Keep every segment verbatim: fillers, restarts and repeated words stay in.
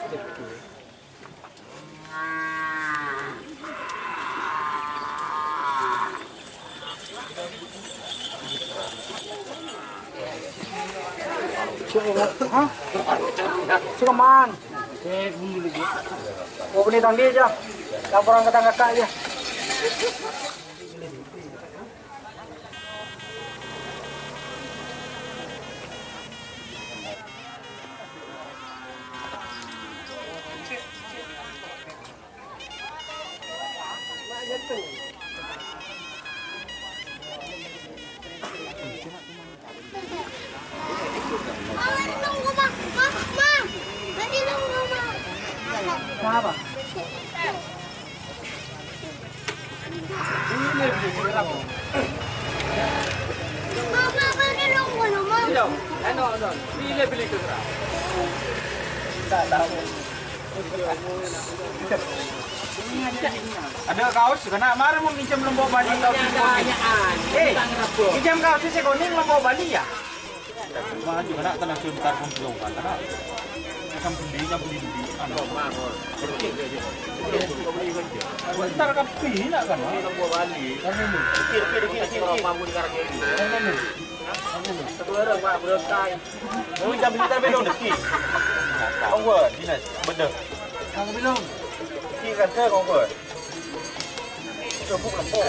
Hah? Sikaman. Oh, bânnè tang dhi' jâ. Laporan ka tang kaka' jâ. Kenapa? Adâ' kaos, kana' marè mon ngènjhâm lompo' bâli. Eh, ngènjhâm kaos sè konèng lompo' bâli, yâ? Maju, kana' tenang, sebentar, pun belum, kan, kana' kan beli, kan beli, beli, anu. Sebentar, kan beli, nak, kan? Kan ini. Kan ini. Kan ini. Kan ini. Duwâ' rèng, Pak, berapa? Duit jam sekitar belum rezeki. Onggo, dinas, bener. Kamu belum? Rezeki kan, onggo. Coba lempo.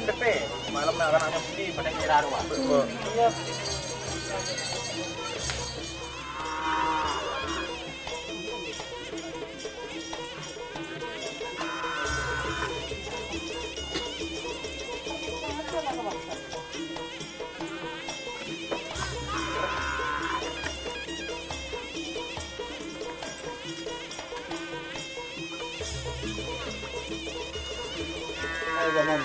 Tepe, malam nak anak nyambi, pada kira rumah. Iya. Ayo, Bang.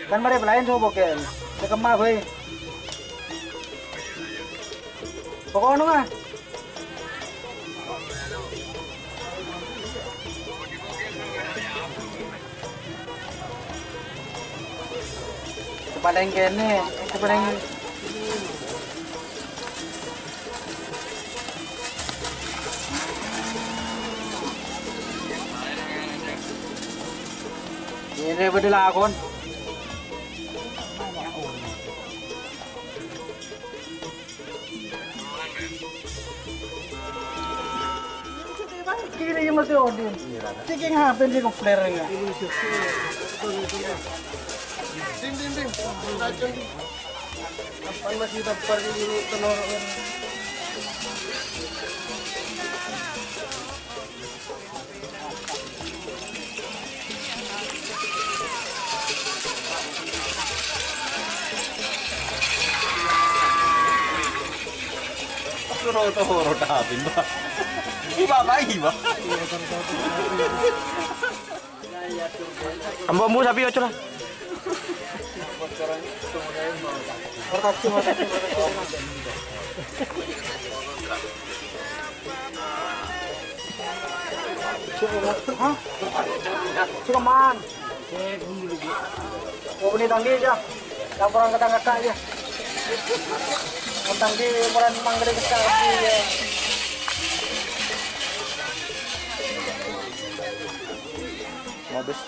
Kan marè pelayan sopo, Ken? Sè kemma bhâi. Pokokna, ah. Palèng kènè, palèng. Ini bâdâ lakon. Kiri ya masih Odin. Cek yang H P di kopler ya. Dim, dim, dim. Racun. Kapan masih tampar ini tenor? Toro-toro tapin, Pak. Ini Bapak ini, Pak. Ambo, ambo, sapi, ojo lah. Hah? Sikaman. Oh, ini tang dhi' jâ. Laporan ka tang kaka' jâ. Tang dhi' laporan mangkada kaka' jâ. Modus.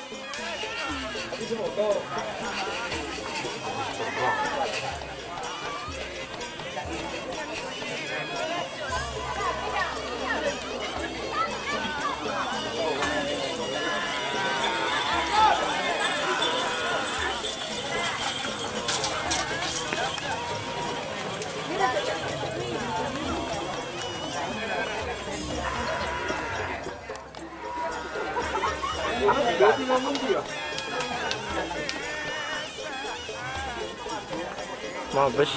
Mabes.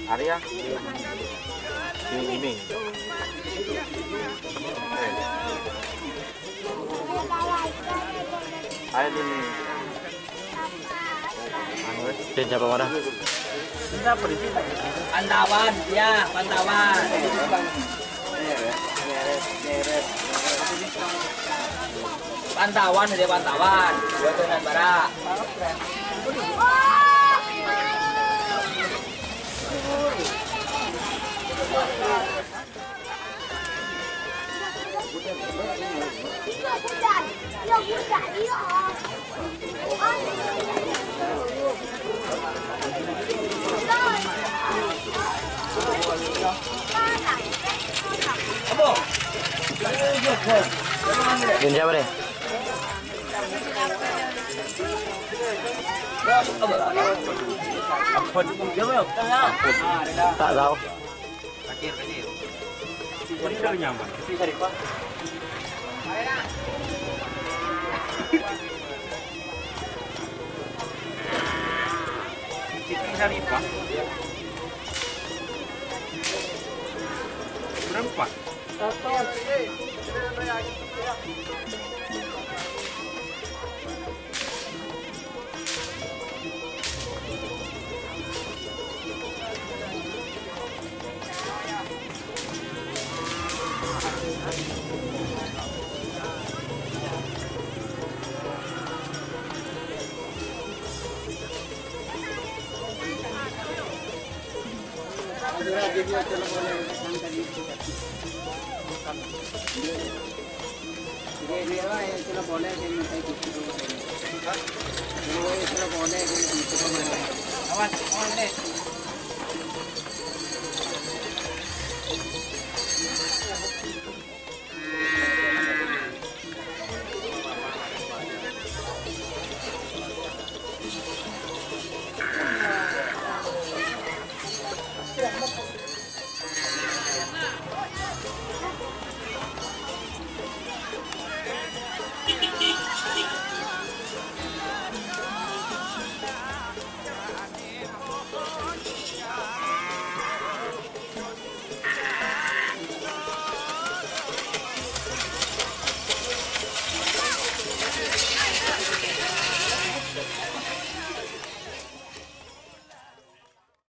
Arya. Ini, ini. Ayo, ini. Anu, wes. Pantauan, ya, pantauan. Pantauan, ya, pantauan. Dua dengan bara. Din siapa nih? Tak tahu. Kacir, kacir. Bener nyaman. Siti Saripah. Berempat.